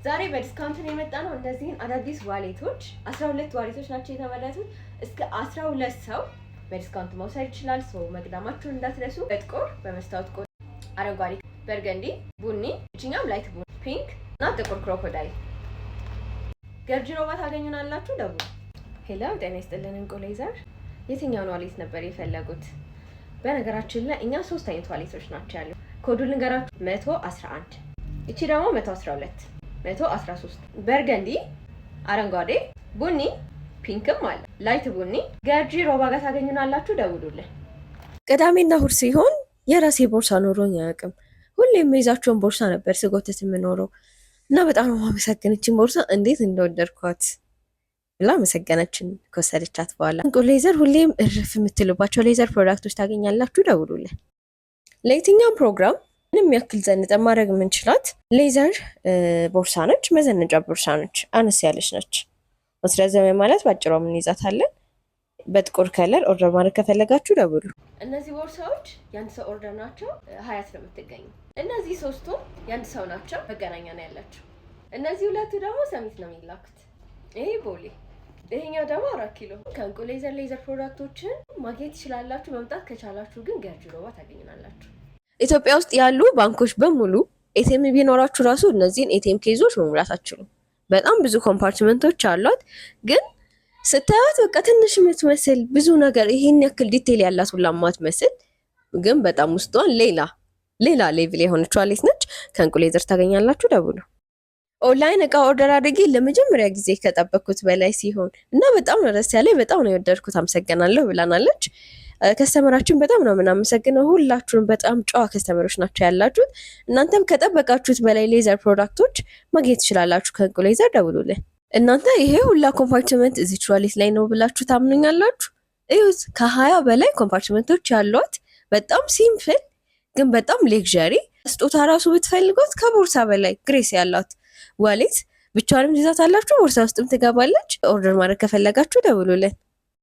ዛሬ በ discount ነው የመጣነው። እነዚህን አዳዲስ wallet ኦች፣ 12 wallet ኦች ናቸው የተመረቱት። እስከ 12 ሰው በ discount መውሰድ ይችላል። So መቅደማችሁን እንዳትረሱ። በጥቁር፣ በመስታወት ቆዳ፣ አረንጓዴ፣ burgundy፣ ቡኒ፣ እችኛም light ቡኒ፣ pink እና ጥቁር crocodile። ገርጂ ሮባ ታገኙናላችሁ። ደውሉ። Hello፣ ጤና ይስጥልን። እንቁ Leather፣ የትኛውን wallet ነበር የፈለጉት? በነገራችን ላይ እኛ ሶስት አይነት wallet ኦች ናቸው ያሉ። ኮዱ ልንገራችሁ፣ 111፣ እቺ ደግሞ 112፣ 113፣ burgundy፣ አረንጓዴ፣ ቡኒ፣ pink ም አለ፣ light ቡኒ። ገርጂ ሮባ ጋር ታገኙናላችሁ። ደውሉልን። ቅዳሜና እሁድ ሲሆን የራሴ ቦርሳ ኖሮኝ አያውቅም። ሁሌ የምይዛቸውን ቦርሳ ነበር ስጎተት የምኖረው እና በጣም ነው የማመሰግን፣ ይህችን ቦርሳ እንዴት እንደወደድኳት ብላ አመሰገነችን ከወሰደቻት በኋላ። እንቁ Leather ሁሌም እርፍ የምትሉባቸው leather product ኦች ታገኛላችሁ። ደውሉልን። ለየትኛውም ፕሮግራም ምንም ያክል ዘንጠን ማድረግ የምንችላት leather ቦርሳ ነች። መዘነጫ ቦርሳ ነች። አነስ ያለች ነች። ማስረዘሚያ ማለት በአጭሯ የምንይዛታለን። በጥቁር color order ማድረግ ከፈለጋችሁ ደውሉ። እነዚህ ቦርሳዎች የአንድ ሰው order ናቸው። ሀያት ነው የምትገኙ። እነዚህ ሶስቱም የአንድ ሰው ናቸው። መገናኛ ነው ያላቸው። እነዚህ ሁለቱ ደግሞ ሰሚት ነው የሚላኩት። ይሄ ቦሌ፣ ይሄኛው ደግሞ 4 ኪሎ። ከእንቁ Leather leather product ኦችን ማግኘት ትችላላችሁ። መምጣት ከቻላችሁ ግን ገርጂ ሮባ ታገኙናላችሁ። ኢትዮጵያ ውስጥ ያሉ ባንኮች በሙሉ ATM ቢኖራችሁ ራሱ እነዚህን ATM case ኦች መሙላት አትችሉም። በጣም ብዙ compartment ኦች አሏት፣ ግን ስታያት በቃ ትንሽ የምትመስል፣ ብዙ ነገር ይሄን ያክል detail ያላት ሁላ ማትመስል፣ ግን በጣም ውስጧን ሌላ ሌላ level የሆነች wallet ነች። ከእንቁ Leather ታገኛላችሁ። ደውሉ። ኦንላይን እቃ order አድርጌ ለመጀመሪያ ጊዜ ከጠበቅኩት በላይ ሲሆን እና በጣም ነው ደስ ያለኝ፣ በጣም ነው የወደድኩት፣ አመሰግናለሁ ብላናለች። Customer ኣችን በጣም ነው የምናመሰግነው። ሁላችሁም በጣም ጨዋ customer ኦች ናቸው ያላችሁት። እናንተም ከጠበቃችሁት በላይ leather product ኦች ማግኘት ትችላላችሁ። ከእንቁ Leather ደውሉልን። እናንተ ይሄ ሁላ compartment እዚች wallet ላይ ነው ብላችሁ ታምኑኛላችሁ? እዩት፣ ከ20 በላይ compartment ኦች ያሏት፣ በጣም simple ግን በጣም luxury፣ ስጦታ ራሱ ብትፈልጉት ከቦርሳ በላይ grace ያላት wallet ብቻዋንም ይዛታላችሁ፣ ቦርሳ ውስጥም ትገባለች። Order ማድረግ ከፈለጋችሁ ደውሉልን።